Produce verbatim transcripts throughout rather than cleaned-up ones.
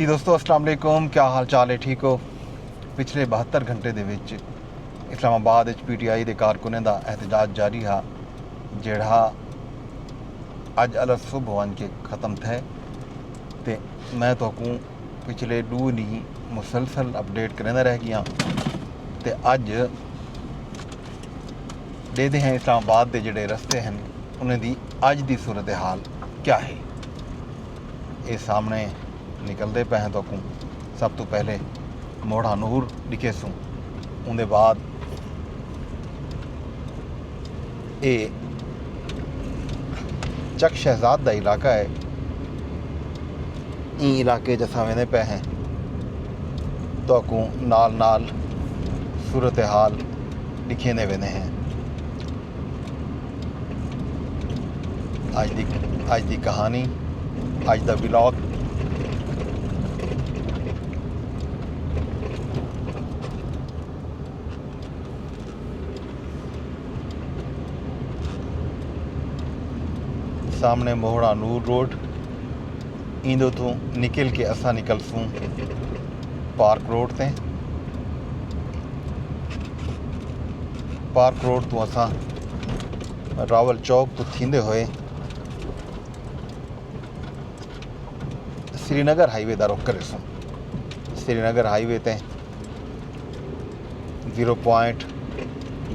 جی دوستو، السلام علیکم، کیا حال چال ہے؟ ٹھیک ہو؟ پچھلے بہتر گھنٹے دے وچ اسلام آباد وچ پی ٹی آئی دے کارکنیں دا احتجاج جاری ہا، جیڑھا اڄ الصبح ونڄ کے ختم تھئے۔ تے میں تہاکوں پچھلے ݙو ݙینھ مسلسل اپڈیٹ کریندا رہ ڳیاں۔ تے اڄ ݙیہدے ہیں اسلام آباد دے جڑے رستے ہیں، انہیں دی اڄ دی صورتحال کیا ہے۔ اے سامنے نکلدے پئے ہیں، تہاکوں سب توں پہلے موہڑا نور ݙکھیسوں، اوندے بعد اے چک شہزاد دا علاقہ ہے۔ ایں علاقے چ اساں ویندے پئے ہیں، تہاکوں نال نال صورتحال ݙکھیندے ویندے ہیں۔ اڄ دی اڄ دی کہانی، اڄ دا ولاگ۔ سامنے موہڑا نور روڈ، ایندے توں نکل کے اساں نکلسوں پارک روڈ تے۔ پارک روڈ توں اساں راول چوک توں تھیندے ہوئے سری نگر ہائی وے دا رخ کریسوں۔ سری نگر ہائی وے تے زیرو پوائنٹ،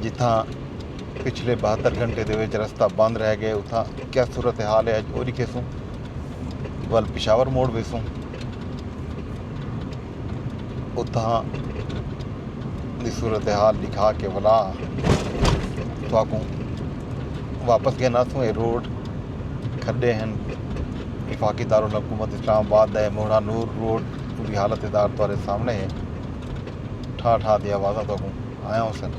جتھاں پچھلے بہتر گھنٹے دے وچ رستہ بند رہ ڳئے، اتھاں کیا صورتحال ہے، اڄ او ݙکھیسوں۔ ول پشاور موڑ ویسوں، اتھاں دی صورتحال ݙکھا کے ولا تہاکوں واپس گھن آسوں۔ اے روڈ کھݙے ہن، وفاقی دارالحکومت اسلام آباد دا ہے۔ موہڑا نور روڈ دی حالت ادار تہاݙے سامنے ہے۔ ٹھا ٹھا دی آوازاں تہاکوں آیا ہوسن۔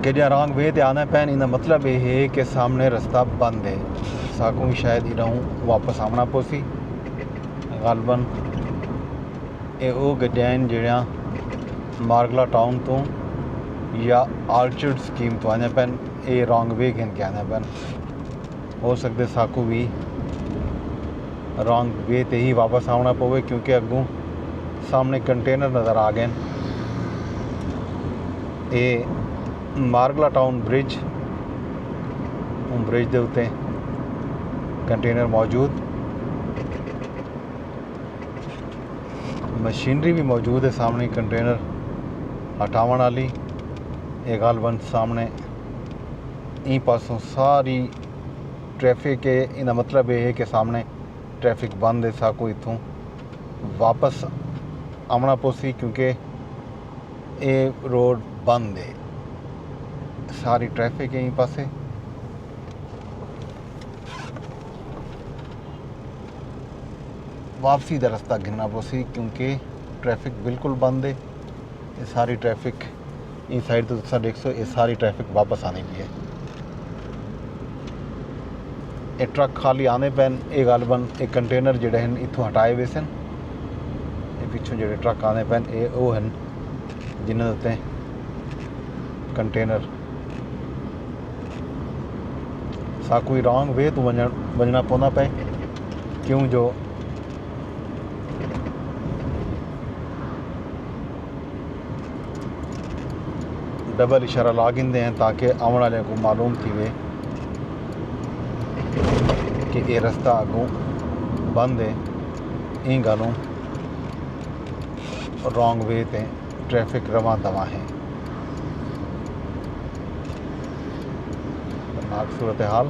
گڈیاں رانگ وے تے آندے پئن، ایندا مطلب اے ہے کہ سامنے رستہ بند ہے۔ ساکوں وی شاید اڈاؤں واپس آوݨا پوسی۔ غالباً اے او گڈیاں ہن جیڑھیاں مارگلا ٹاؤن توں یا آرچرڈ سکیم توں آندیاں پئن، اے رانگ وے گھن کے آندیاں پئن۔ ہو سڳدے ساکوں وی رانگ وے تے ہی واپس آوݨا پوے، کیونکہ اڳوں سامنے کنٹینر نظر آ ڳئن۔ اے مارگلا ٹاؤن برج، اوں برج دے اتے کنٹینر موجود۔ مشینری بھی موجود ہے سامنے کنٹینر ہٹاوݨ آلی۔ اے غالباً سامنے ایں پاسوں ساری ٹریفک ہے۔ ایندا مطلب اے ہے کہ سامنے ٹریفک بند ہے، ساکوں اتھوں واپس آوݨا پوسی، کیونکہ اے روڈ بند ہے۔ ساری ٹریفک ہے ایں پاسے۔ واپسی دا رستہ گھننا پوسی، کیونکہ ٹریفک بالکل بند ہے۔ اے ساری ٹریفک ایں سائیڈ توں تساں ݙیکھسو، اے ساری ٹریفک واپس آندی پئی ہے۔ اے ٹرک خالی آندے پئن، اے غالباً اے کنٹینر جیڑھے ہن اتھوں ہٹائے ویسن۔ اے پچھوں جیڑھے ٹرک آندے پئن، اے او ہن جنہاں دے اتے کنٹینر۔ ساکوں رانگ وے توں ونڄݨ، ونڄݨا پوندا پئے، کیوں جو ڈبل اشارہ لا گھندے ہیں تاکہ آوݨ والے کوں معلوم تھیوے کہ اے رستہ اڳوں بند ہے۔ ایں ڳالھوں رانگ وے تے ٹریفک رواں دواں ہے۔ خطرناک صورتحال۔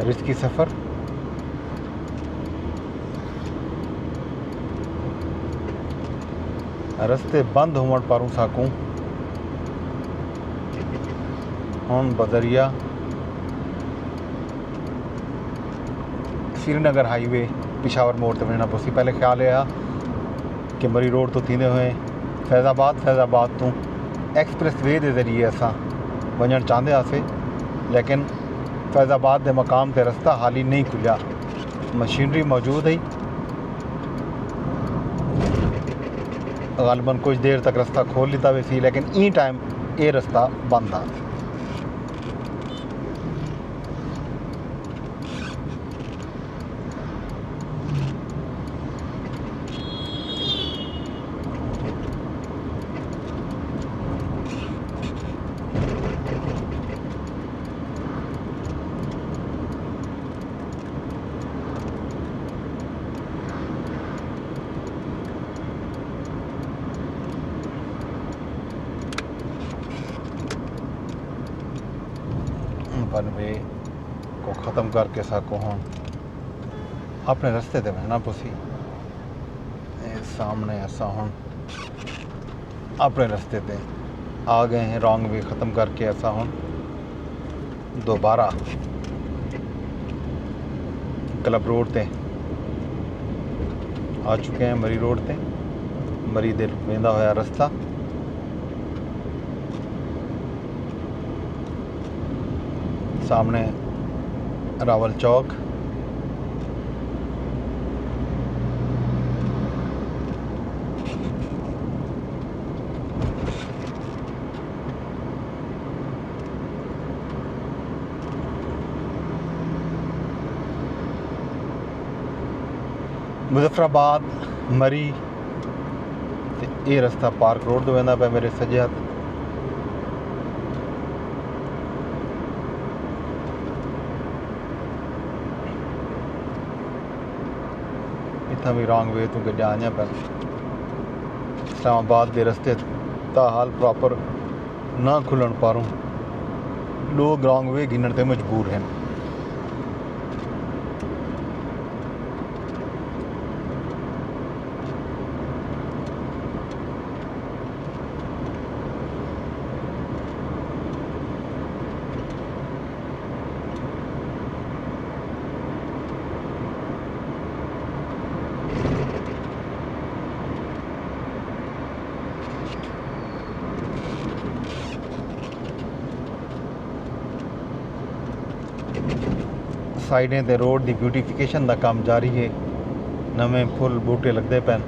رزقی سفر۔ رستے بند ہووݨ پاروں ساکوں ہݨ بذریعہ سری نگر ہائی وے پشاور موڑ تے ونڄݨا پوسی۔ پہلے خیال اے ہا کہ مری روڈ توں تھیندے ہوئے فیض آباد، فیض آباد توں ایکسپریس وے دے ذریعے اساں ونڄݨ چاہندے ہاسے، لیکن فیض آباد دے مقام تے رستہ حالی نہیں کھلیا۔ مشینری موجود ہئی، غالباً کچھ دیر تک رستہ کھول ݙتا ویسی، لیکن ایں ٹائم اے رستہ بند ہا۔ ون وے کوں ختم کر کے ساکوں ہݨ اپݨے رستے تے ونڄݨا پوسی۔ اے سامݨے اساں ہݨ اپݨے رستے تے آ ڳئے ہیں۔ رانگ وے ختم کر کے اساں ہݨ دوبارہ کلب روڈ تے آ چکے ہیں، مری روڈ تے، مری دے ویندا ہویا رستہ۔ سامݨے راول چوک۔ مظفر آباد، مری تے اے رستہ پارک روڈ توں ویندا پئے میرے سڄے ہتھ۔ اتھاں وی رانگ وے توں گݙیاں آندیاں پئن۔ اسلام آباد دے رستے تاحال پراپر نہ کھلݨ پاروں لوک رانگ وے گھنݨ تے مجبور ہن۔ سائیڈیں تے روڈ دی بیوٹیفکیشن دا کم جاری ہے، نویں پھل ٻوٹے لڳدے پئن۔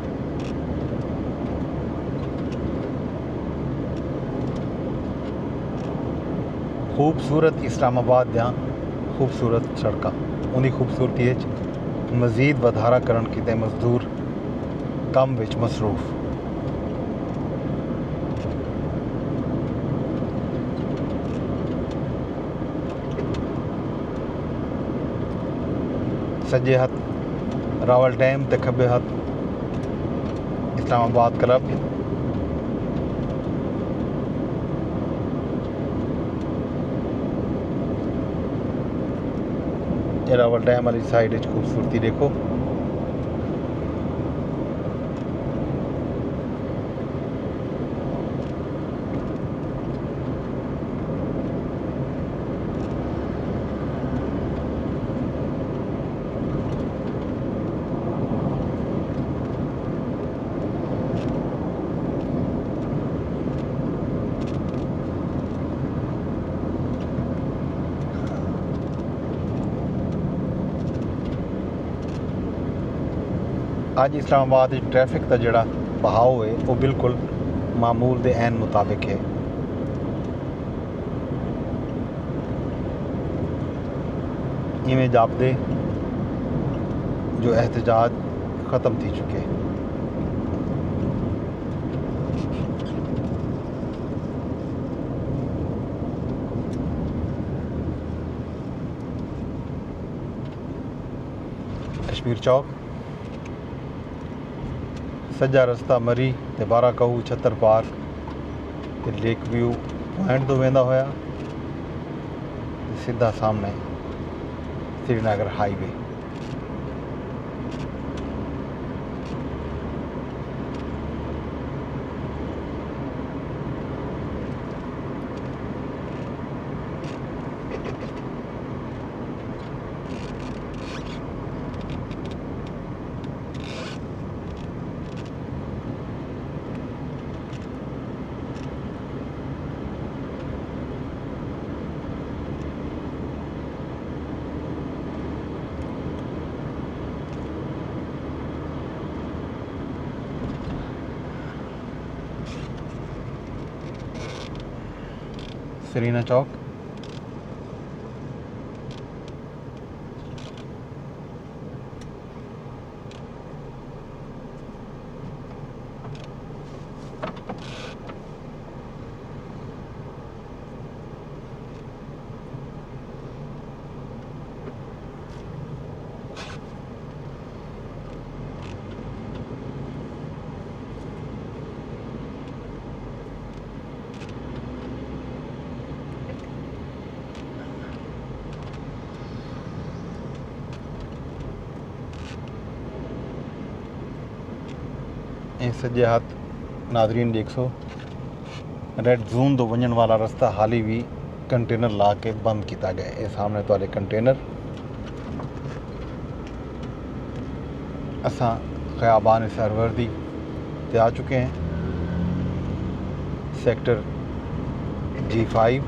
خوبصورت اسلام آباد دیاں خوبصورت سڑکاں، اوندی خوبصورتی اچ مزید ودھارا کرݨ کیتے مزدور کم وچ مصروف۔ سڄے ہتھ راول ڈیم تے کھٻے ہتھ اسلام آباد کلب۔ اے راول ڈیم والی سائیڈ اچ خوبصورتی ݙیکھو۔ اڄ اسلام آباد وچ ٹریفک دا جیڑھا بہاؤ ہے، او بالکل معمول دے عین مطابق ہے۔ ایویں جاپدے جو احتجاج ختم تھی چکے۔ کشمیر چوک۔ سڄا رستہ مری تے بارہ کہو، چھتر پار تے لیک ویو پوائنٹ توں ویندا ہویا تے سدھا سامݨے سری نگر ہائی وے۔ سرینا چوک۔ اے سڄے ہتھ ناظرین ݙیکھسو، ریڈ زون توں ونڄݨ والا رستہ حالی وی کنٹینر لا کے بند کیتا ڳئے۔ اے سامݨے تہاݙے کنٹینر۔ اساں خیابان سہروردی تے آ چکے ہیں، سیکٹر جی فائیو۔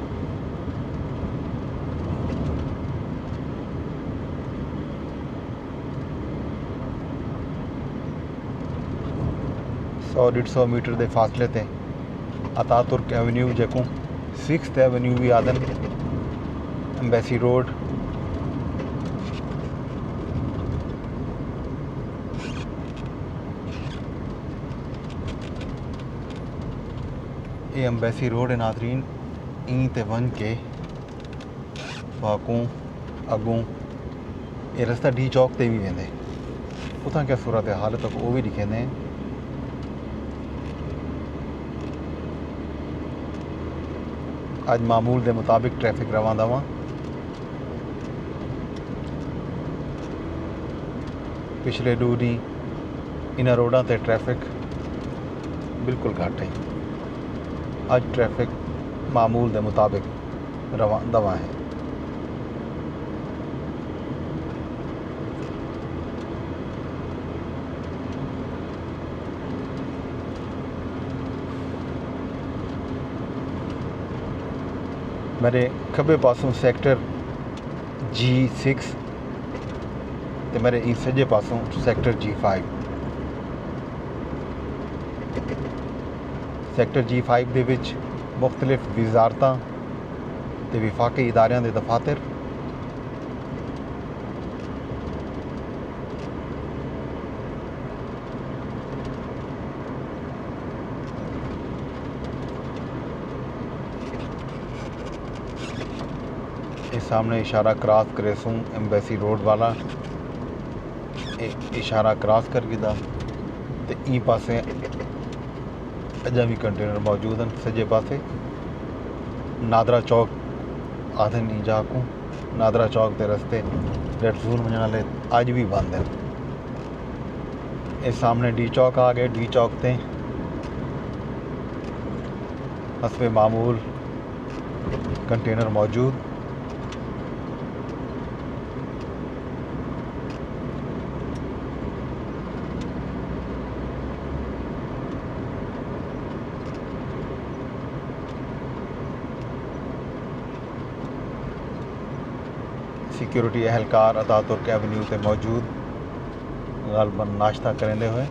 سو ݙیڈھ سو میٹر دے فاصلے تے اتاترک ایونیو، جیکوں سکسھ ایونیو وی آہدن، ایمبیسی روڈ، اے ایمبیسی روڈ ہے ناظرین۔ ایں تے ونڄ کے باکوں اڳوں اے رستہ ڈی چوک تے وی ویندے۔ اتھاں کیا صورت حال ہے، تہاکوں او وی ݙکھیندے ہیں۔ اڄ معمول دے مطابق ٹریفک رواں دواں۔ پچھلے ݙو ݙینھ انہاں روڈاں تے ٹریفک بالکل گھٹ ہے۔ اڄ ٹریفک معمول دے مطابق رواں دواں ہے۔ میݙے کھٻے پاسوں سیکٹر جی سکس تے میݙے ایں سڄے پاسوں سیکٹر جی فائیو۔ سیکٹر جی فائیو دے وچ مختلف وزارتاں تے وفاقی اداریاں دے دفاتر۔ اے سامݨے اشارہ کراس کریسوں ایمبیسی روڈ والا، اے اشارہ کراس کر گھدا تے ایں پاسے اڄاں وی کنٹینر موجود ہن۔ سڄے پاسے نادرا چوک آہدن ایں جاہ کوں، نادرا چوک دے رستے ریڈ زون ونڄݨ والے اڄ وی بند ہن۔ اے سامݨے ڈی چوک آ ڳئے، ڈی چوک تے حسب معمول کنٹینر موجود۔ سیکیورٹی اہلکار اتاترک ایونیو تے موجود، غالباً ناشتہ کریندے ہوئے۔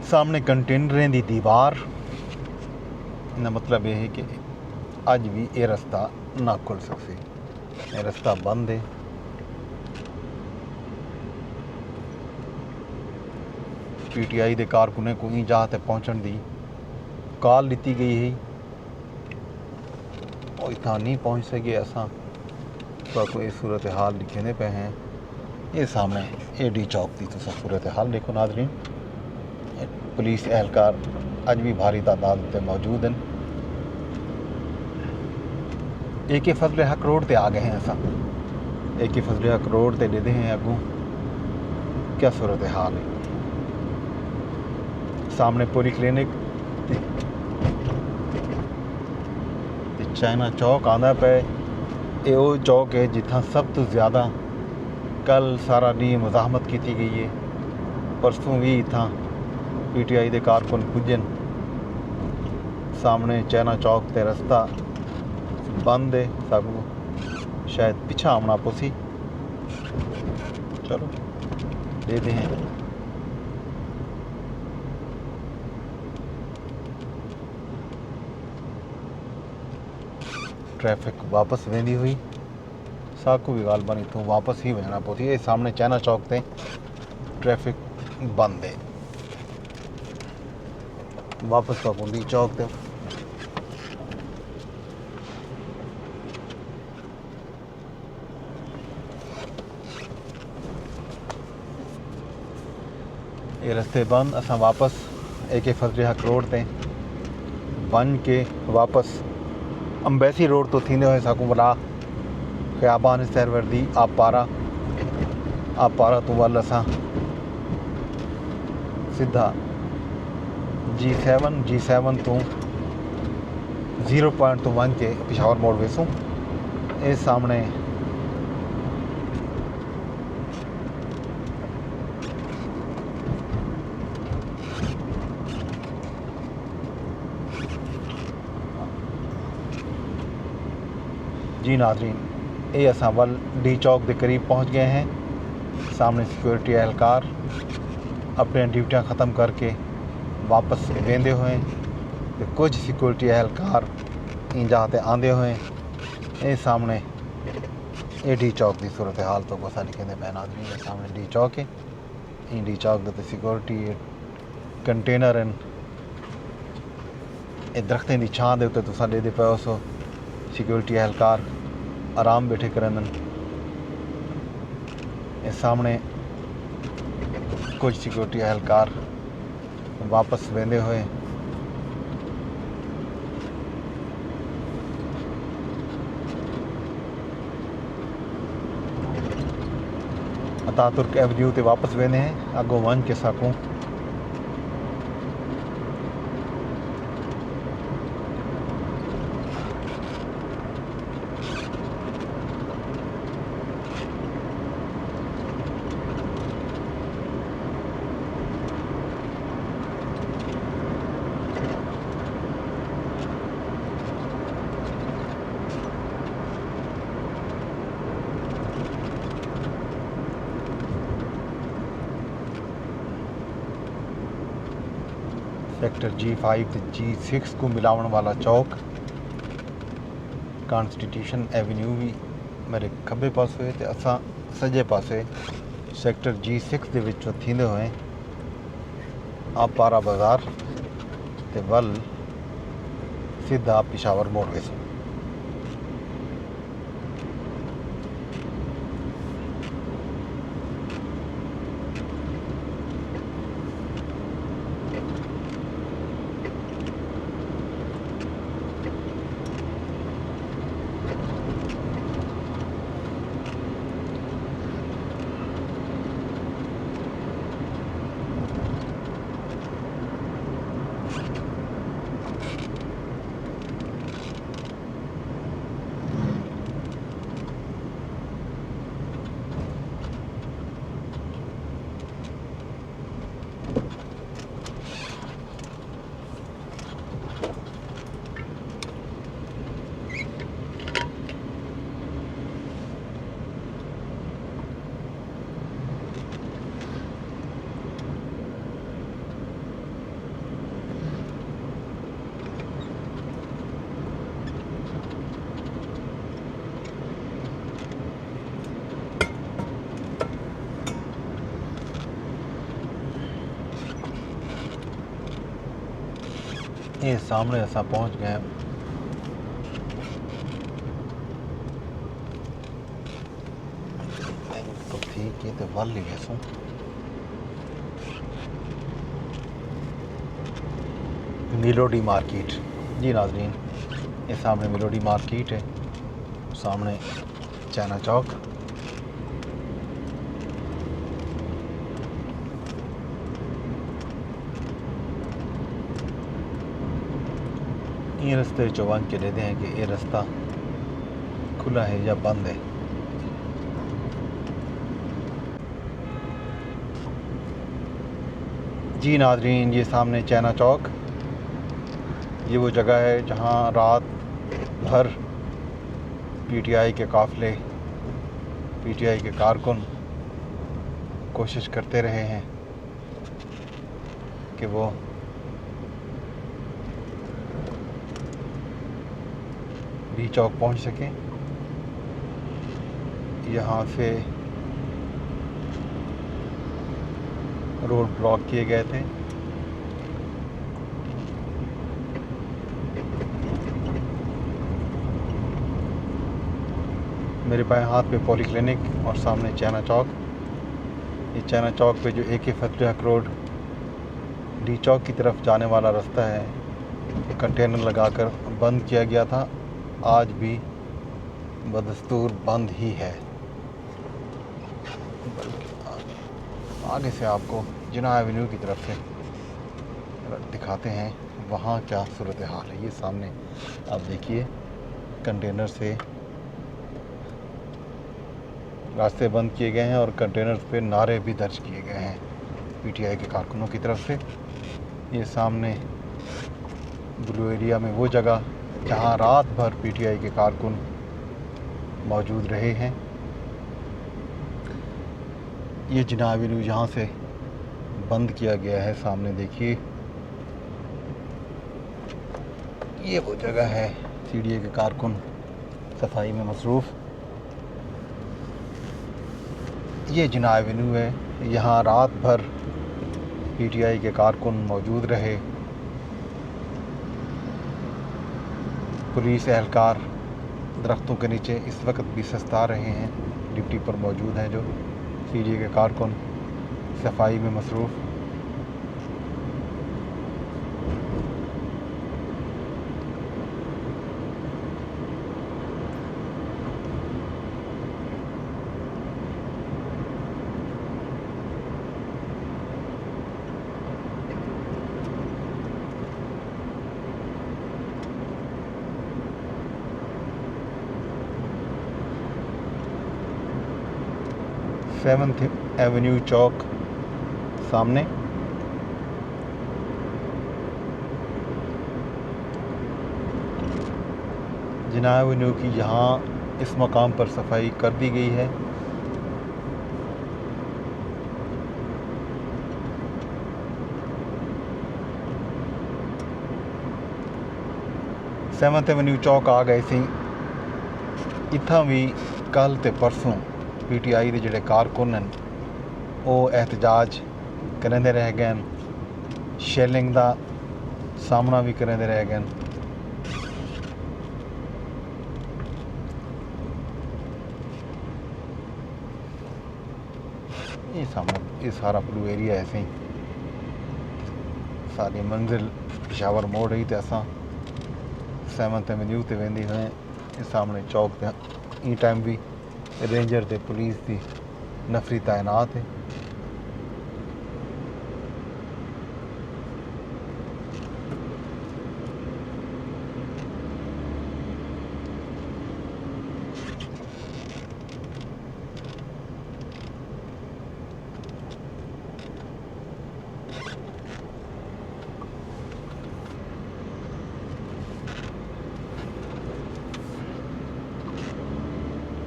سامݨے کنٹینریں دی دیوار، ایندا مطلب اے ہے کہ اڄ وی اے رستہ نہ کھل سڳسی۔ اے رستہ بند ہے۔ پی ٹی آئی دے کارکنیں کوں ایں جاہ تے پہنچݨ دی کال ݙتی ڳئی ہئی، او اتھاں نی پہنچ سڳے۔ اساں تہاکوں اے صورتحال ݙکھیندے پئے ہیں۔ اے سامݨے اے ڈی چوک دی تساں صورتحال ݙیکھو ناظرین، پولیس اہلکار اڄ وی بھاری تعداد اتے موجود ہن۔ اے کے فضل حق روڈ تے آ ڳئے ہیں اساں۔ اے کے فضل حق روڈ تے ݙیہدے ہیں اڳوں کیا صورتحال ہے۔ سامݨے پولی کلینک تے تے چائنا چوک آندا پئے۔ اے او چوک ہے جتھاں سب توں زیادہ کل سارا ݙینہہ مزاحمت کیتی ڳئی ہے۔ پرسوں وی اتھاں پی ٹی آئی دے کارکن پڄن۔ سامݨے چائنا چوک تے رستہ بند ہے، ساکوں شاید پچھا آوݨا پوسی۔ چلو، ݙیکھدے ہیں۔ ٹریفک واپس ویندی ہوئی، ساکوں وی غالباً اتھوں واپس ہی ونڄݨا پوسی۔ اے سامݨے چائنا چوک تے ٹریفک بند ہے۔ واپس ساکوں ڈی چوک تے۔ اے رستے بند، اساں واپس اے کے فضل حق روڈ تے ونڄ کے واپس امبیسی روڈ توں تھیندے ہوئے ساکوں ولا خیابان سہروردی آپ پارا، آپ پارا توں ول اساں سدھا جی سیون، جی سیون توں زیرو پوائنٹ توں ونڄ کے پشاور موڑ ویسوں۔ اے سامݨے جی ناظرین، اے اساں ول ڈی چوک دے قریب پہنچ ڳئے ہیں۔ سامݨے سیکیورٹی اہلکار اپݨیاں ڈیوٹیاں ختم کر کے واپس ویندے ہوئے تے کجھ سیکیورٹی اہلکار ایں جاہ تے آندے ہوئے۔ اے سامݨے اے ڈی چوک دی صورتحال تہاکوں اساں ݙکھیندے پئے ناظرین، اے سامݨے ڈی چوک ہے۔ ایں ڈی چوک دے تے سیکیورٹی ہے، کنٹینر ہن۔ اے درختیں دی چھاں دے اتے تساں ݙیہدے پئے ہوسو، سیکیورٹی اہلکار آرام ٻیٹھے کریندن۔ اے سامݨے کجھ سیکیورٹی اہلکار واپس ویندے ہوئے اتاترک ایونیو تے واپس ویندے ہیں، اڳوں ونڄ کے ساکوں سیکٹر جی فائیو تے جی سکس کوں ملاوݨ والا چوک، کانسٹیٹیوشن ایونیو وی میݙے کھٻے پاسے تے اساں سڄے پاسے سیکٹر جی سکس دے وچوں تھیندے ہوئے آپ پارا بازار تے ول سدھا پشاور موڑ ویسوں۔ اے سامݨے اساں پہنچ ڳئے ہیں۔ اینکو ٹھیک ہے تے ول ہی ویسوں۔ Melody market. جی ناظرین، اے سامݨے میلوڈی مارکیٹ ہے، سامݨے چائنا چوک۔ ایں رستے وچوں ونڄ کے ݙیہدے ہیں کہ اے رستہ کھلا ہے یا بند ہے۔ جی ناظرین، یہ سامنے چائنا چوک، یہ وہ جگہ ہے جہاں رات بھر پی ٹی آئی کے قافلے، پی ٹی آئی کے کارکن کوشش کرتے رہے ہیں کہ وہ ڈی چوک پہنچ سکیں۔ یہاں سے روڈ بلاک کیے گئے تھے۔ میرے بائیں ہاتھ پہ پولی کلینک اور سامنے چائنا چوک۔ یہ چائنا چوک پہ جو اے کے فتح حق روڈ ڈی چوک کی طرف جانے والا رستہ ہے، کنٹینر لگا کر بند کیا گیا تھا، آج بھی بدستور بند ہی ہے۔ بلکہ آگے سے آپ کو جناح ایونیو کی طرف سے دکھاتے ہیں، وہاں کیا صورتحال ہے۔ یہ سامنے آپ دیکھیے، کنٹینر سے راستے بند کیے گئے ہیں اور کنٹینرز پہ نعرے بھی درج کیے گئے ہیں پی ٹی آئی کے کارکنوں کی طرف سے۔ یہ سامنے بلو ایریا میں وہ جگہ جہاں رات بھر پی ٹی آئی کے کارکن موجود رہے ہیں۔ یہ جناح ایونیو یہاں سے بند کیا گیا ہے، سامنے دیکھیے، یہ وہ جگہ ہے، سی ڈی اے کے کارکن صفائی میں مصروف۔ یہ جناح ایونیو ہے، یہاں رات بھر پی ٹی آئی کے کارکن موجود رہے۔ پولیس اہلکار درختوں کے نیچے اس وقت بھی سستا رہے ہیں، ڈیوٹی پر موجود ہیں جو سی ڈی اے کے کارکن صفائی میں مصروف۔ سیونتھ ایونیو چوک سامنے جناح ایونیو کی یہاں اس مقام پر صفائی کر دی گئی ہے۔ سیونتھ ایونیو چوک آ گئے سی۔ اتھاں بھی کل تے پرسوں پی ٹی آئی دے جڑے کارکن ہیں، وہ احتجاج کریندے رہ گئے ہیں، شیلنگ دا سامنا بھی کریندے رہ گئے ہیں۔ یہ سامنے، یہ سارا بلو ایریا ہے سائیں۔ ساری منزل پشاور موڑ رہی تے اساں سیونتھ ایونیو تے ویندی ہوئے۔ یہ سامنے چوک تے ایں ٹائم بھی رینجر تے پولیس دی نفری تعینات ہے۔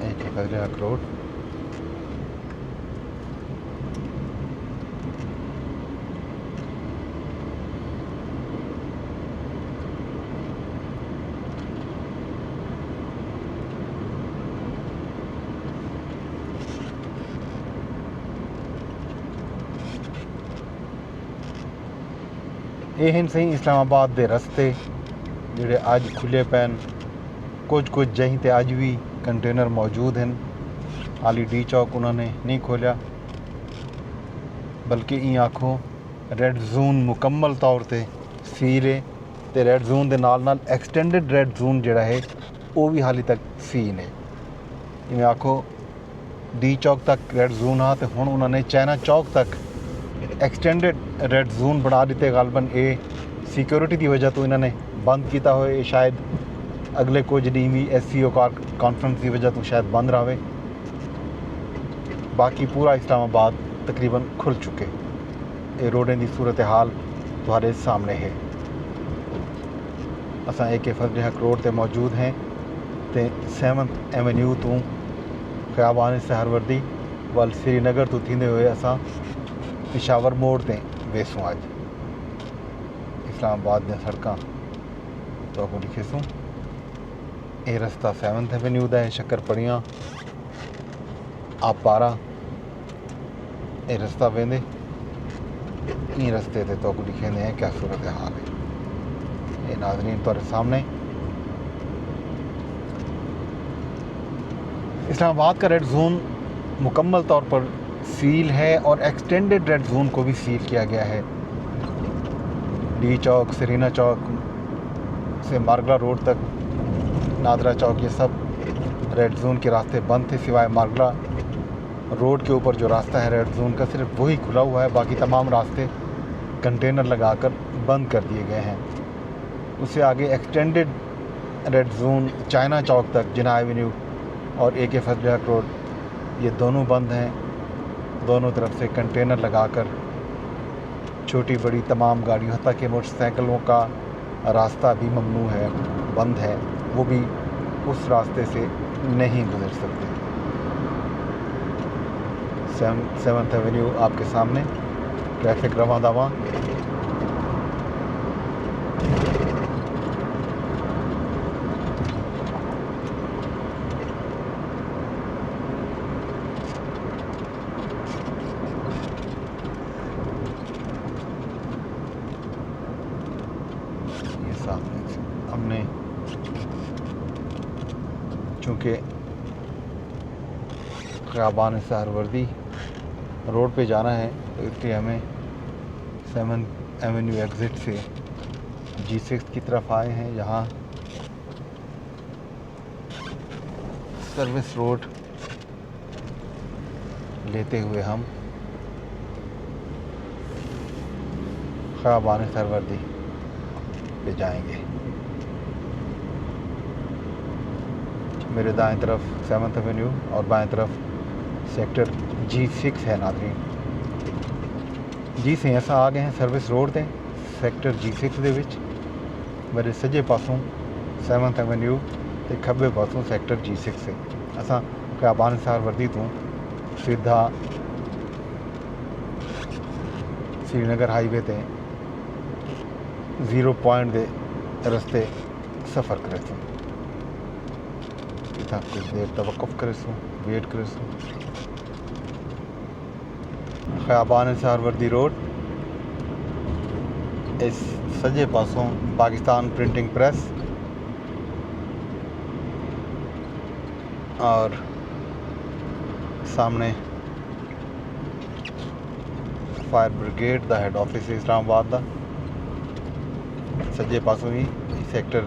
اے کہ فضل حق روڈ۔ اے ہن سئیں اسلام آباد دے رستے جڑے اڄ کھلے پئن۔ کجھ کجھ جہیں تے اڄ وی کنٹینر موجود ہن۔ حالی ڈی چوک انہاں نے نہیں کھولیا، بلکہ ایں آکھو ریڈ زون مکمل طور تے سیل ہے تے ریڈ زون دے نال نال ایکسٹینڈڈ ریڈ زون جڑا ہے او وی حالی تک سیل ہے۔ ایویں آکھو ڈی چوک تک ریڈ زون ہا تے ہݨ انہاں نے چائنا چوک تک ایکسٹینڈڈ ریڈ زون بݨا ݙتے۔ غالباً اے سیکیورٹی دی وجہ توں انہاں نے بند کیتا ہوئے، اے شاید اڳلے کجھ ݙینھ وی ایس سی او کار کانفرنس دی وجہ توں شاید بند رہوے۔ باقی پورا اسلام آباد تقریباً کھل چکے۔ اے روڈیں دی صورتحال تہاݙے سامݨے ہے۔ اساں اے کے فضل حق روڈ تے موجود ہیں۔ تے سیونتھ ایونیو توں خیابان سہروردی ول سری نگر توں تھیندے ہوئے اساں پشاور موڑ تے ویسوں۔ اڄ اسلام آباد دیاں سڑکاں تہاکوں ݙکھیسوں۔ اے رستہ سیونتھ ایونیو دا ہے، شکر پڑیاں، آپارا، اے رستہ ویندے۔ ایں رستے تے تہاکوں ݙکھیندے ہیں کیا صورت حال ہے۔ اے ناظرین تہاݙے سامنے اسلام آباد کا ریڈ زون مکمل طور پر سیل ہے اور ایکسٹینڈڈ ریڈ زون کو بھی سیل کیا گیا ہے۔ ڈی چوک، سرینا چوک سے مارگلا روڈ تک، نادرا چوک، یہ سب ریڈ زون کے راستے بند تھے، سوائے مارگلا روڈ کے اوپر جو راستہ ہے ریڈ زون کا، صرف وہی کھلا ہوا ہے، باقی تمام راستے کنٹینر لگا کر بند کر دیے گئے ہیں۔ اس سے آگے ایکسٹینڈڈ ریڈ زون چائنا چوک تک، جناح ایونیو اور اے کے فضل حق روڈ، یہ دونوں بند ہیں۔ دونوں طرف سے کنٹینر لگا کر چھوٹی بڑی تمام گاڑیوں، حتیٰ کہ موٹر سائیکلوں کا راستہ بھی ممنوع ہے، بند ہے، وہ بھی اس راستے سے نہیں گزر سکتے۔ سیون-، سیونتھ ایونیو آپ کے سامنے، ٹریفک رواں داواں۔ یہ سامنے سے ہم نے، چونکہ خیابان سہروردی روڈ پہ جانا ہے، تو اس لیے ہمیں سیونتھ ایونیو ایگزٹ سے جی سکس کی طرف آئے ہیں۔ یہاں سروس روڈ لیتے ہوئے ہم خیابان سہروردی پہ جائیں گے۔ میرے دائیں طرف سیونتھ ایونیو اور بائیں طرف سیکٹر جی سکس ہے، ناظرین۔ جی سئیں، اساں آ ڳئے ہیں سروس روڈ تے، سیکٹر جی سکس دے وچ۔ میݙے سڄے پاسوں سیونتھ ایونیو تے کھٻے پاسوں سیکٹر جی سکس ہے۔ اساں خیابان سہروردی توں سیدھا سری نگر ہائی وے تے زیرو پوائنٹ دے رستے سفر کریسوں۔ اتھاں کجھ دیر توقف کریسوں، ویٹ کریسوں۔ خیابان سہروردی روڈ، اس سڄے پاسوں پاکستان پرنٹنگ پریس اور سامنے فائر بریگیڈ دا ہیڈ آفس ہے اسلام آباد دا۔ سڄے پاسوں ہی سیکٹر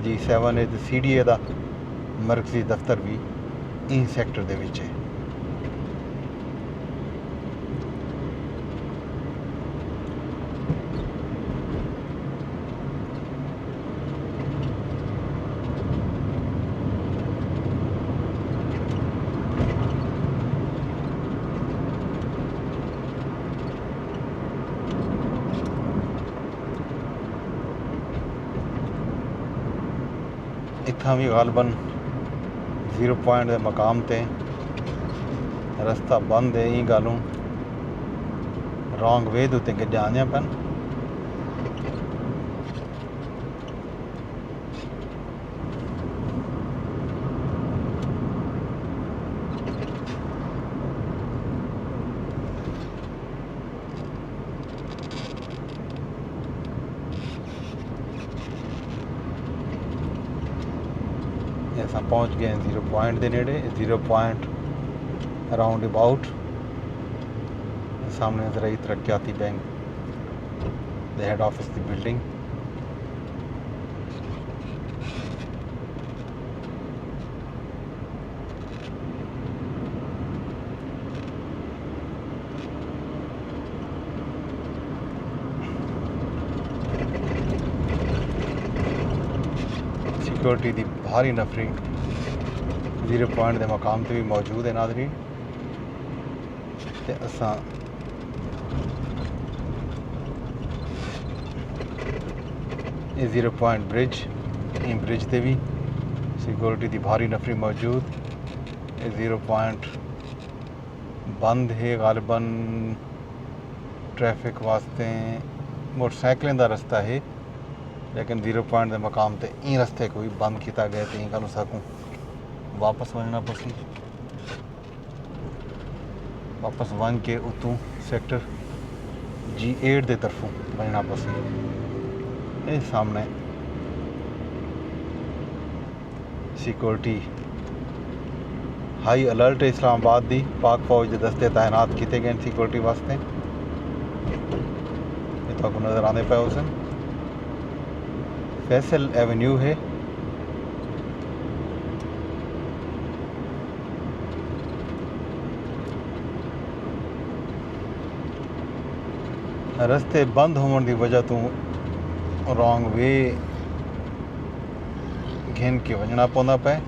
جی سیون ہے تے سی ڈی اے دا مرکزی دفتر بھی ایں سیکٹر دے وچ ہے۔ اتھاں وی غالباً زیرو پوائنٹ دے مقام تے رستہ بند ہے۔ ایں ڳالھوں رانگ وے دے اتے گݙیاں آندیاں پن۔ اے اساں پہنچ ڳئے ہیں زیرو پوائنٹ دے نیڑے، زیرو پوائنٹ راؤنڈ اباؤٹ۔ سامنے زرعی ترقیاتی بینک دے ہیڈ آفس دی بلڈنگ۔ سیکیورٹی دی بھاری نفری زیرو پوائنٹ دے مقام تے وی موجود ہے، ناظرین۔ تے اساں اے زیرو پوائنٹ برج، ایں برج تے وی سیکورٹی دی بھاری نفری موجود۔ اے زیرو پوائنٹ بند ہے، غالباً ٹریفک واسطے، موٹر سائیکلیں دا رستہ ہے، لیکن زیرو پوائنٹ دے مقام تے ایں رستے کوں وی بند کیتا ڳئے تے ایں ڳالھوں ساکوں واپس ونڄݨا پوسی۔ واپس ونڄ کے اتوں سیکٹر جی ایٹ دے طرفوں ونڄݨا پوسی۔ اے سامݨے سیکورٹی ہائی الرٹ ہے اسلام آباد دی، پاک فوج دے دستے تعینات کیتے ڳئے ہن سیکورٹی واسطے۔ اے تہاکوں نظر آندے پئے ہوسن۔ فیصل ایونیو ہے۔ رستے بند ہووݨ دی وجہ توں رانگ وے گھن کے ونڄݨا پوندا پئے۔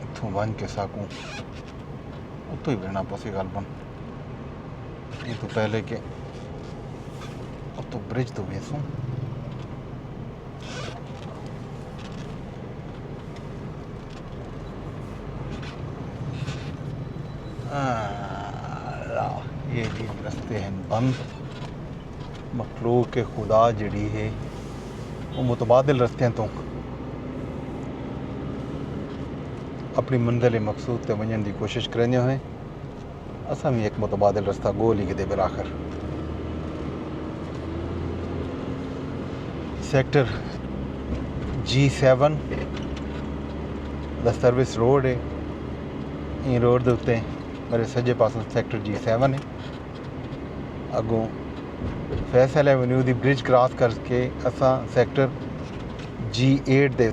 اتھوں ونڄ کے ساکوں اتوں ہی ونڄݨا پوسی غالباً۔ ایں توں پہلے کہ اتوں برج توں ویسوں۔ آہ، اے جی رستے ہن بند۔ مخلوق خدا جیڑھی ہے، او متبادل رستیاں توں اپݨی منزل مقصود تے ونڄݨ دی کوشش کریندے ہوئے اساں وی ہک متبادل رستہ ڳول ہی گھدے۔ بالآخر سیکٹر جی سیون دا سروس روڈ ہے۔ ایں روڈ دے اتے میرے سڄے پاسوں سیکٹر جی سیون ہے۔ اڳوں فیصل ایونیو دی برج کراس کر کے اساں سیکٹر جی ایٹ دے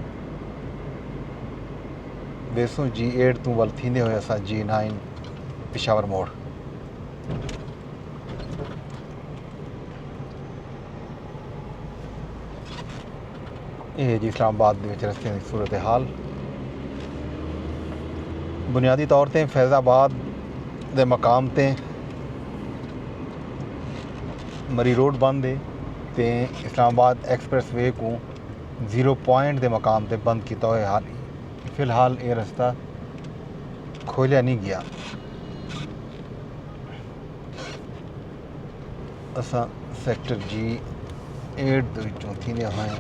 ویسوں۔ جی ایٹ توں ول تھیندے ہوئے اساں جی نائن پشاور موڑ۔ اے ہے جی اسلام آباد دے وچ رستیاں دی صورتحال۔ بنیادی طور تے فیض آباد دے مقام تے مری روڈ بند ہے تے اسلام آباد ایکسپریس وے کوں زیرو پوائنٹ دے مقام تے بند کیتا ہوئے، حال فی الحال اے رستہ کھولیا نہیں گیا۔ اساں سیکٹر جی ایٹ دے وچوں تھیندے ہوئے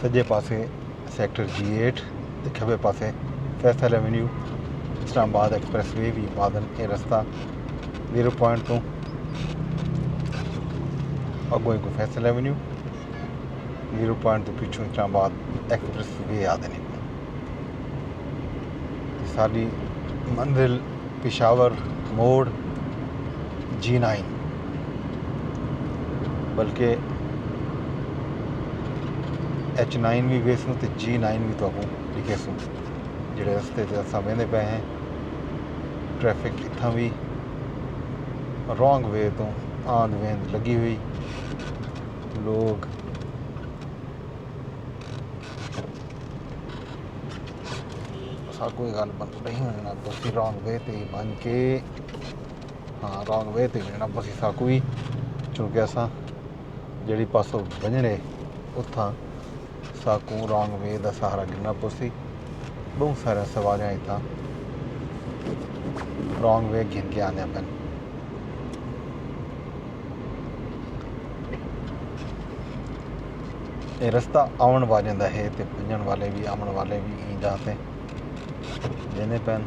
سڄے پاسے سیکٹر جی ایٹ تے کھٻے پاسے فیصل ایونیو، اسلام آباد ایکسپریس وے وی آہدن۔ اے رستہ زیرو پوائنٹ توں اڳوں ہک فیصل ایونیو، زیرو پوائنٹ توں پچھوں اسلام آباد ایکسپریس وے آہدن۔ ساݙی منزل پشاور موڑ جی نائن، بلکہ ایچ نائن وی ویسوں تے جی نائن وی تہاکوں ݙکھیسوں۔ جیڑھے رستے تے اساں ویندے پئے ہیں، ٹریفک اتھاں وی رانگ وے توں آند ویند لڳی ہوئی۔ لوگ ساکوں اے ڳالھ بن نہیں ونڄݨا پوسی، رانگ وے تے ہی ونڄ کے، ہاں، رانگ وے تے ونڄݨا پوسی ساکوں وی، چونکہ اساں جیڑھی پاسوں ونڄݨے اتھاں ساکوں رانگ وے دا سہارا گھنݨا پوسی۔ ٻہوں ساریاں سواریاں اتھاں رانگ وے گھن کے آندیاں پن۔ اے رستہ آوݨ والیاں دا ہے تے ونڄݨ والے وی، آوݨ والے وی ایں جاہ تے ویندے پن۔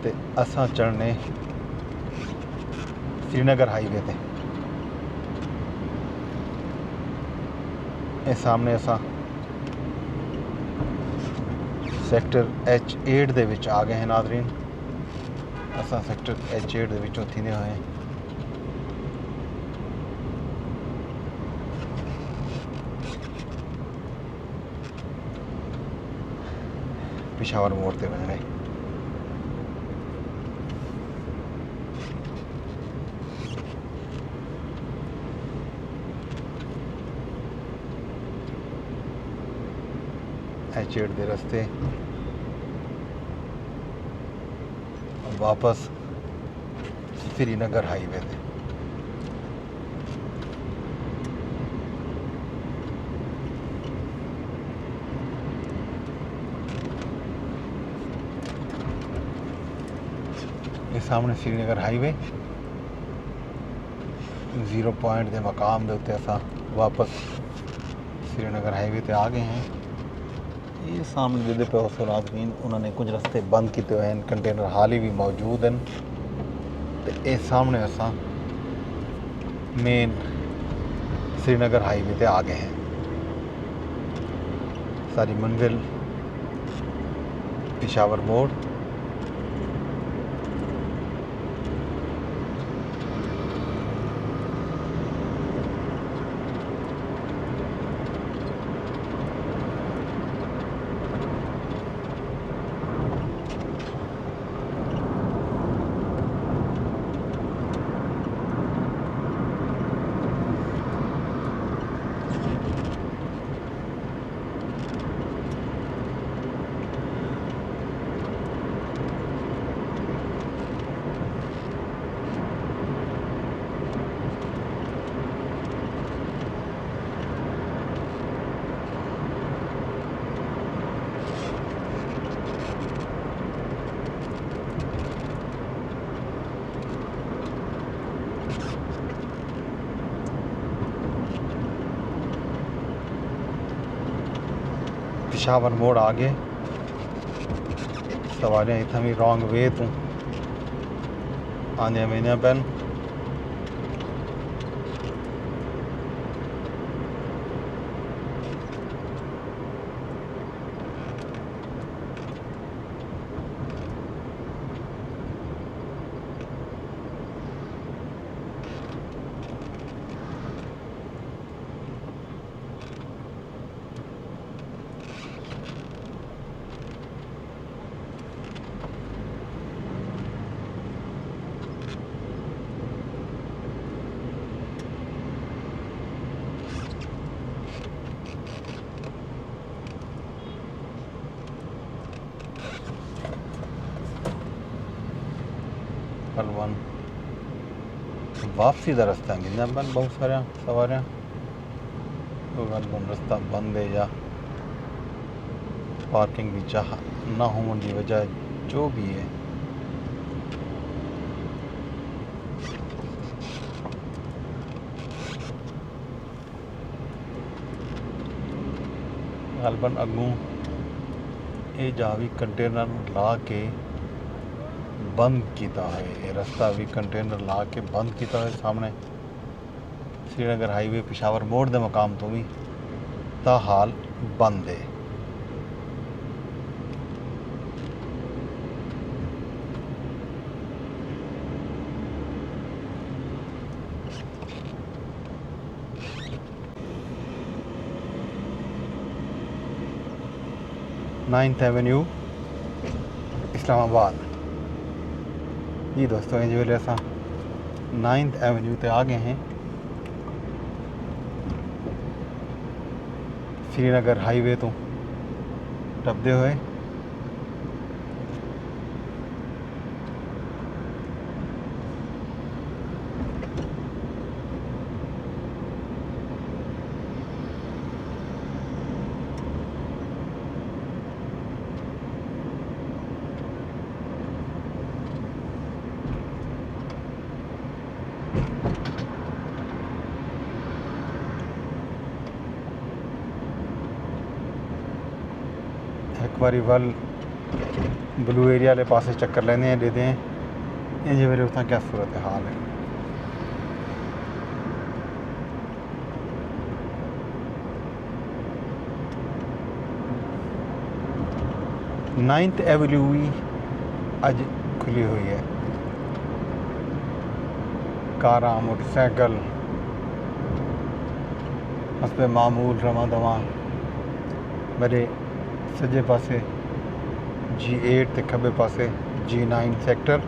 تے اساں چڑھنے سری نگر ہائی وے تے۔ اے سامݨے اساں سیکٹر ایچ ایٹ دے وچ آ ڳئے ہیں ناظرین۔ اساں سیکٹر ایچ ایٹ دے وچوں تھیندے ہوئے ہیں۔ پشاور موڑ تے ونڄݨے۔ ایچ ایٹ دے رستے واپس سری نگر ہائی وے تے۔ یہ سامنے سری نگر ہائی وے، زیرو پوائنٹ دے مقام دے اتے اساں واپس سری نگر ہائی وے تے آ گئے ہیں۔ یہ سامنے جدے پہ ہو سو ناظرین، انہوں نے کچھ رستے بند کیتے ہوئے ہیں، کنٹینر حالی بھی موجود ہیں۔ تے اے سامنے اساں مین سری نگر ہائی وے تے آ گئے ہیں۔ ساری منزل پشاور موڑ۔ پشاور موڑ آ گئے۔ سواریاں اتھاں بھی رانگ وے توں آندیاں ویندیاں پن۔ ہلون واپسی دا رستہ گھندا پن بہت ساریاں سواریاں۔ غالباً رستہ بند ہے یا پارکنگ دی جاہ نہ ہووݨ دی وجہ جو بھی ہے۔ غالباً اڳوں اے جاہ وی کنٹینر لا کے بند کیتا ہوئے، اے رستہ وی کنٹینر لا کے بند کیتا ہوئے۔ سامݨے سری نگر ہائی وے پشاور موڑ دے مقام توں وی تاحال بند ہے۔ نائنتھ ایونیو، اسلام آباد۔ جی دوستو، انج ویلے اساں نائنتھ ایونیو تے آ گئے ہیں، سری نگر ہائی وے توں ٹپدے ہوئے۔ ہک واری ول بلو ایریا والے پاسے چکر لیندے ہیں، ݙیہدے ہیں انج ویلے اتھاں کیا صورت حال ہے۔ نائنتھ ایونیو وی اڄ کھلی ہوئی ہے۔ کاراں، موٹر سائیکل حسب معمول رواں دواں۔ میݙے سڄے پاسے جی ایٹ تے کھبے پاسے جی نائن سیکٹر۔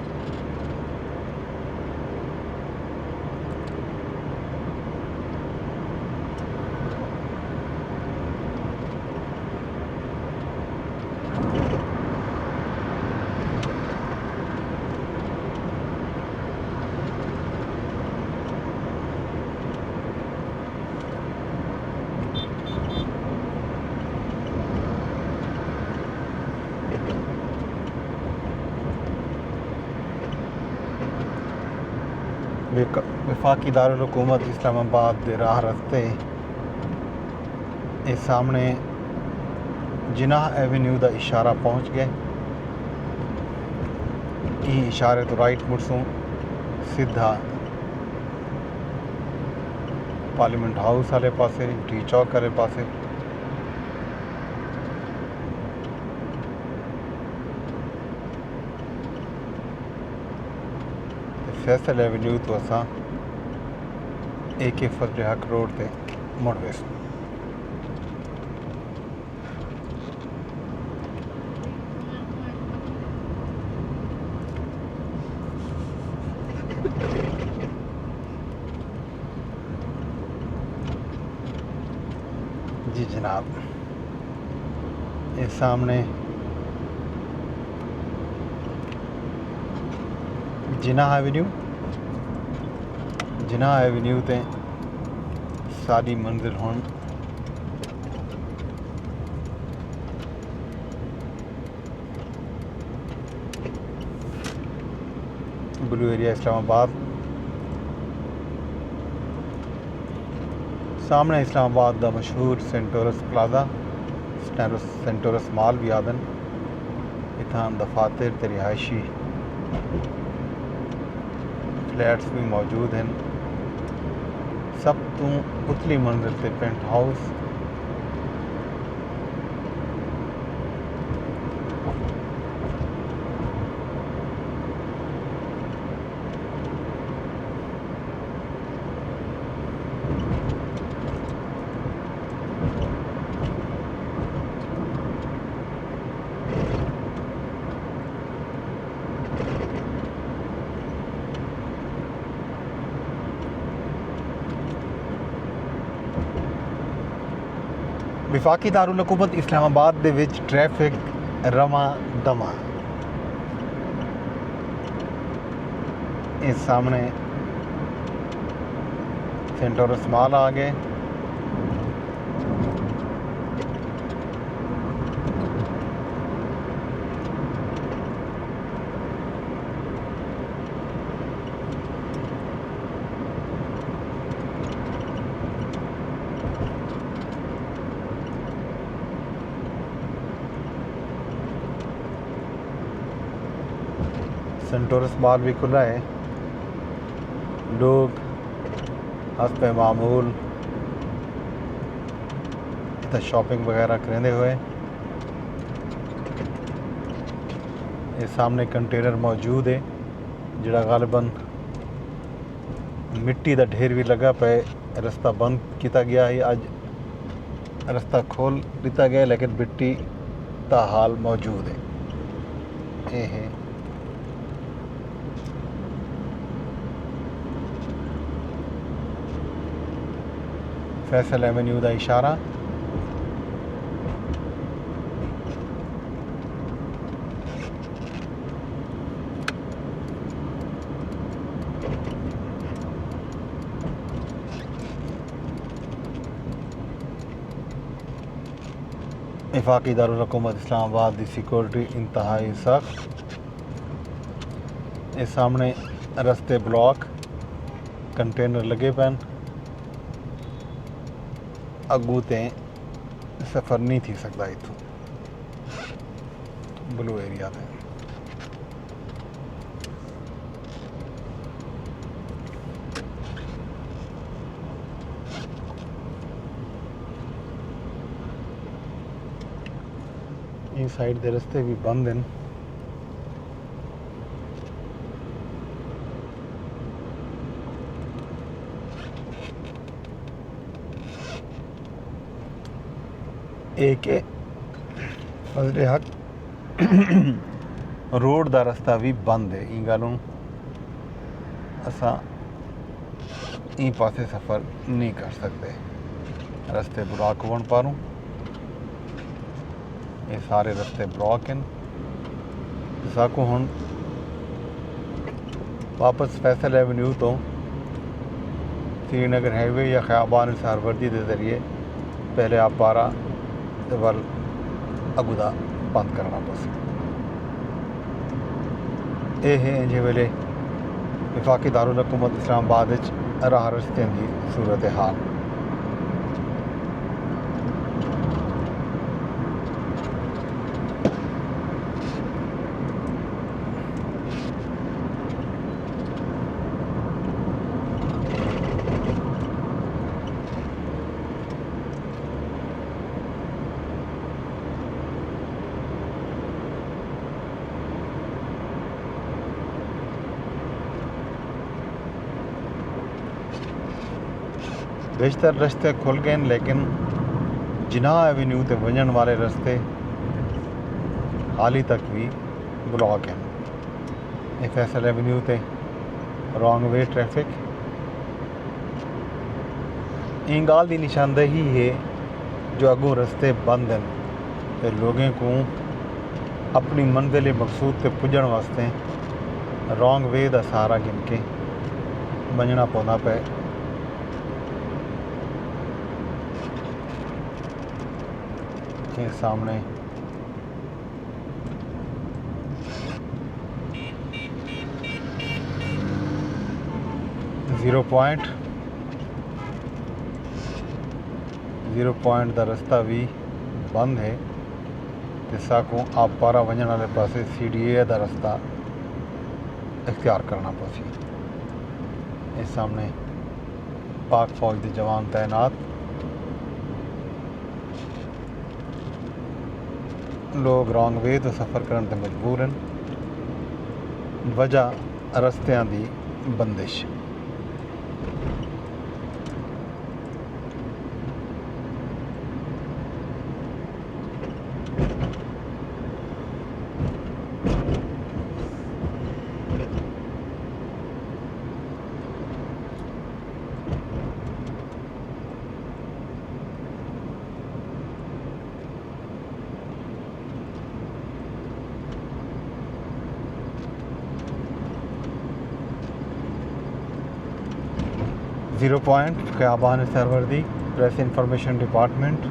وفاقی دارالحکومت اسلام آباد دے راہ رستے۔ اے سامنے جناح ایونیو دا اشارہ پہنچ ڳئے۔ ایں اشارے توں رائٹ مڑسوں، سدھا پارلیمنٹ ہاؤس آلے پاسے، ٹی چوک آلے پاسے۔ تے فیصل ایونیو توں اساں اے کے فضل حق روڈ تے مڑ ویسوں۔ جی جناب، اے سامنے جناح ایونیو، جناح ایونیو تے ساݙی منزل ہݨ بلو ایریا اسلام آباد۔ سامنے اسلام آباد دا مشہور سینٹورس پلازہ، سینٹورس، سینٹورس مال بھی آدن۔ اتھاں دفاتر تے رہائشی فلیٹس بھی موجود ہیں۔ سب توں اتلی منزل تے پینٹ ہاؤس۔ وفاقی دارالحکومت اسلام آباد دے وچ ٹریفک رواں دواں۔ اے سامنے سینٹورس مال آ ڳئے۔ سینٹورس مال بھی کھلا ہے۔ لوگ حسب معمول اتھاں شاپنگ وغیرہ کریندے ہوئے۔ اے سامنے کنٹینر موجود ہے، جڑا غالباً مٹی دا ڈھیر وی لڳا پئے۔ رستہ بند کیتا ڳیا ہئی، اڄ رستہ کھول ݙتا ڳئے، لیکن مٹی تاحال موجود ہے۔ اے ہے فیصل ایونیو دا اشارہ۔ وفاقی دارالحکومت اسلام آباد دی سیکورٹی انتہائی سخت۔ اے سامنے رستے بلاک، کنٹینر لڳے پئن، اڳوں تے سفر نہیں تھی سڳدا اتھوں بلو ایریا تے۔ ایں سائیڈ دے رستے بھی بند ہیں۔ اے کے فضل حق روڈ دا رستہ وی بند ہے۔ ایں ڳالھوں اساں ایں پاسے سفر نہیں کر سڳدے۔ رستے بلاک ہووݨ پاروں، اے سارے رستے بلاک ہن۔ ساکوں ہݨ واپس فیصل ایونیو توں سری نگر ہائی وے یا خیابان سہروردی دے ذریعے پہلے آپارہ تے ول اڳوں دا بند کرݨا پوسی۔ اے ہے انجھے ویلے وفاقی دارالحکومت اسلام آباد اچ راہ رستیاں دی صورتحال۔ بیشتر رستے کھل ڳئن، لیکن جناح ایونیو تے ونڄݨ والے رستے حالی تک وی بلاک ہن۔ اے فیصل ایونیو تے رانگ وے ٹریفک۔ ایں ڳالھ دی نشاندہی ہے جو اڳوں رستے بند ہن تے لوگیں کوں اپݨی منزل مقصود تے پڄݨ واسطے رانگ وے دا سہارا گھن کے ونڄݨا پوندا پئے۔ اے سامݨے zero point, zero point the رستہ وی بند ہے تے ساکوں آپارہ ونڄݨ والے پاسے سی ڈی اے دا رستہ اختیار کرݨا پوسی۔ اے سامݨے پاک فوج دے جوان تعینات۔ لوگ رانگ وے توں سفر کرݨ تے مجبور ہن، وجہ رستیاں دی بندش۔ زیرو پوائنٹ خیابان Suhrawardy, press information department.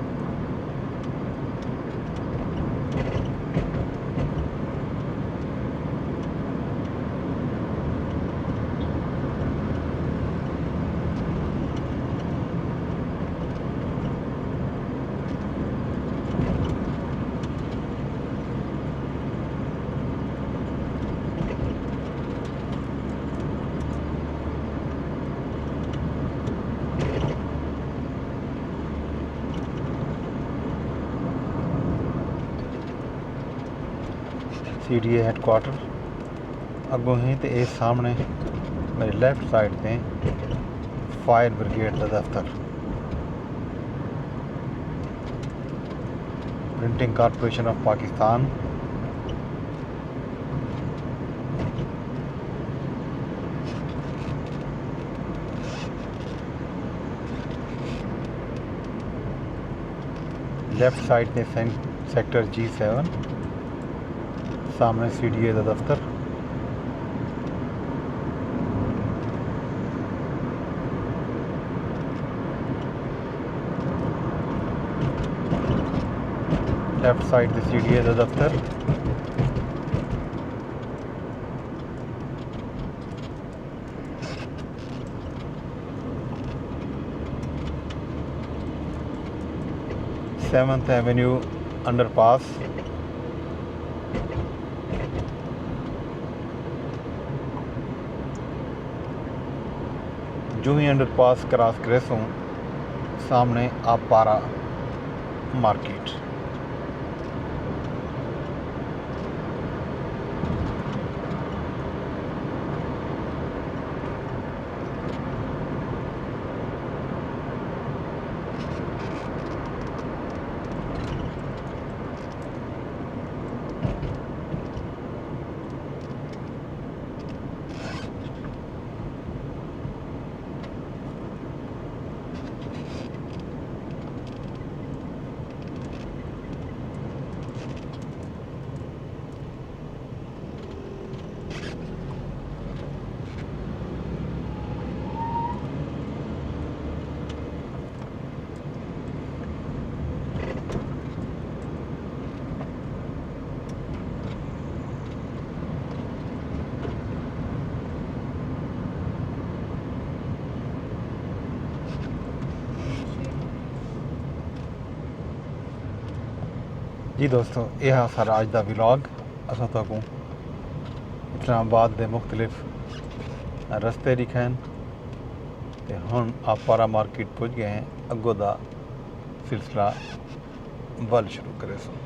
C D A head quarter اڳوں ہی تے اے سامݨے میݙے لیفٹ سائیڈ تے فائر بریگیڈ دا دفتر، printing corporation of Pakistan. Left side تے سین-، سیکٹر جی سیون، سامݨے سی ڈی اے دا دفتر۔ لیفٹ سائیڈ تے سی ڈی اے دا دفتر۔ سیونتھ ایونیو انڈر پاس۔ جوں ہی انڈر پاس کراس کریسوں، سامݨے آپارہ مارکیٹ۔ جی دوستو، یہ ہا سارا اج دا ولاگ۔ اساں تہاکوں اسلام آباد دے مختلف رستے ݙکھائن تے ہݨ آپارہ مارکیٹ پڄ ڳئے ہیں۔ اڳوں دا سلسلہ ول شروع کریسوں۔